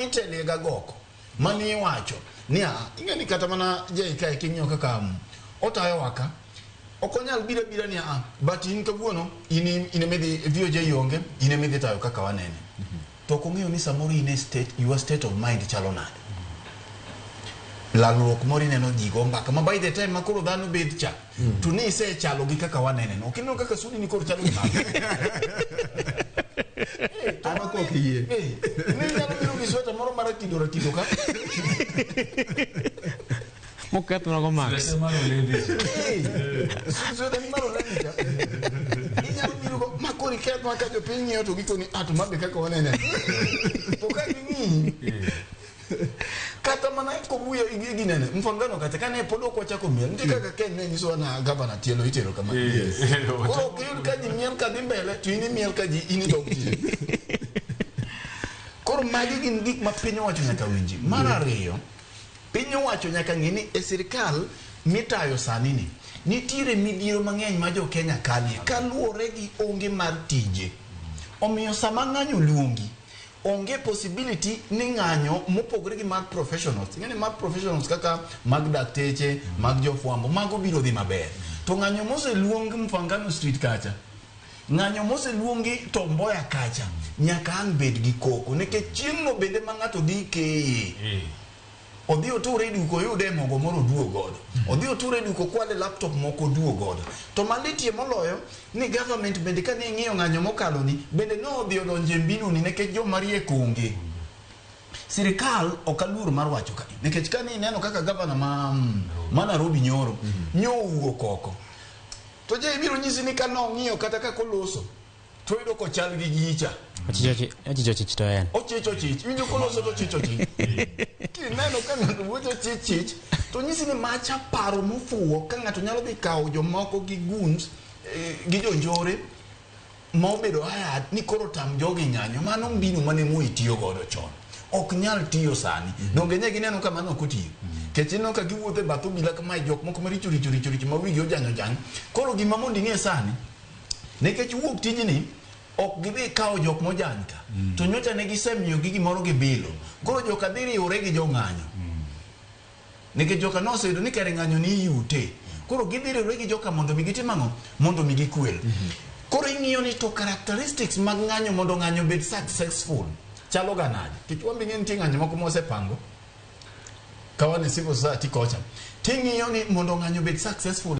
Itelie ga goko mani iwacho ni a ing'e ni kata mana JK king'iyo kaka otayowa ka ok onyal biro abira ni a but in kawuono in in emidhi VOJ onge in emidhi tayo kaka wanene to ok ong'eyo ni samoro in e state your state of mind chalo nade lalruok moro ineno ji go mbaka ma by the time ma koro dhano bed cha to ni isechalo gi kaka wanene no ok ineno kaka sudi ni koro chalo gi mano An ok ok yie. Ni nyalo biro gi sweta moro mar rakido rakido ka. Mokethna go Max. Sweta mar olembe. Sweta ni mar olembe cha. Inyalo biro go ma koro iketh ma ka jopiny ng'iyo to gikoni ah to mabe kaka wanene. To ka ging'iyi kata mana kobuya ginene mfangano kacha kane pod ok wachako miel nitie kaka Ken ne nyisowa na gavana tielo itero kama. Koro ok iyud ka ji miel ka dhi mbele to in imiel ka ji in idok chien. Koro magi gin gik ma piny owacho nyaka winji. Mar ariyo, piny owacho nyaka ng'e ni e sirikal mitayo sani ni nitiere midhiero mang'eny ma jo Kenya kalie kaluwore gi onge mar tije. Omiyo sama ng'anyo luongi, onge possibility ni ng'anyo mopogore gi mar professionals. Ing'e ni mar professionals kaka mag dakteche, mag jofwambo, mago biro dhi maber. To ng'anyo moseluong Mfangano Street kacha, ng'anyo moseluongi Tom Mboya kacha, nyaka ang' bed gi koko. Nikech chieng'no bende ma ng'ato dhi keye. Odhi oture e duka oyude mogo moro oduog godo. Odhi oture e duka okwale laptop moko oduog godo. To malitie moloyo ni government bende kane ing'iyo ng'anyo mokalo ni bende ne odhi odonjo e mbinu ni nikech joma riek onge. Sirikal ok aluor mar wacho ka nikech kane ineno kaka gavana ma Nairobi nyoro nyo owuok oko. To je ibiro nyisi ni kane ong'iyo kata kaka oloso to oyudo kochal gi gicha. Ochicho chich to en. Ochich ochich. Iwinjo koloso to ochich ochich. Kineno ka ng'ato wuotho chich chich to nyisi ni macha paro mofuwo ka ng'ato nyalo dhi kawo jomoko gi goons gi jonjore ma obedo hired ni koro tam jogi ng'anyo. Mano mbinu mane Moi tiyo godo chon. Ok nyal tiyo sani. Donge ne gineno ka mano ok otiyo. Kech ineno ka giwuotho e bath obila kamae jok moko maricho richo richo richo ma wigi ojany ojany. Koro gima mondo ing'e sani nikech wuok tijni ok gidhi kawo jok mojany ka to nyocha ne gisemiyogi gimoro gibilo koro joka dhi riwore gi jong'anyo nikech joka noseyudo ni kare ng'anyo ni iyute koro gidhi riwore gi joka mondo mi gitim ang'o mondo mi gikwel koro ing'iyo ni to characteristics mag ng'anyo mondo ng'anyo obed successful chalo ga nade nikech wan be ing'e nitie ng'anyo moko mosepango kawane civil society kocha ting'iyo ni mondo ng'anyo obed successful.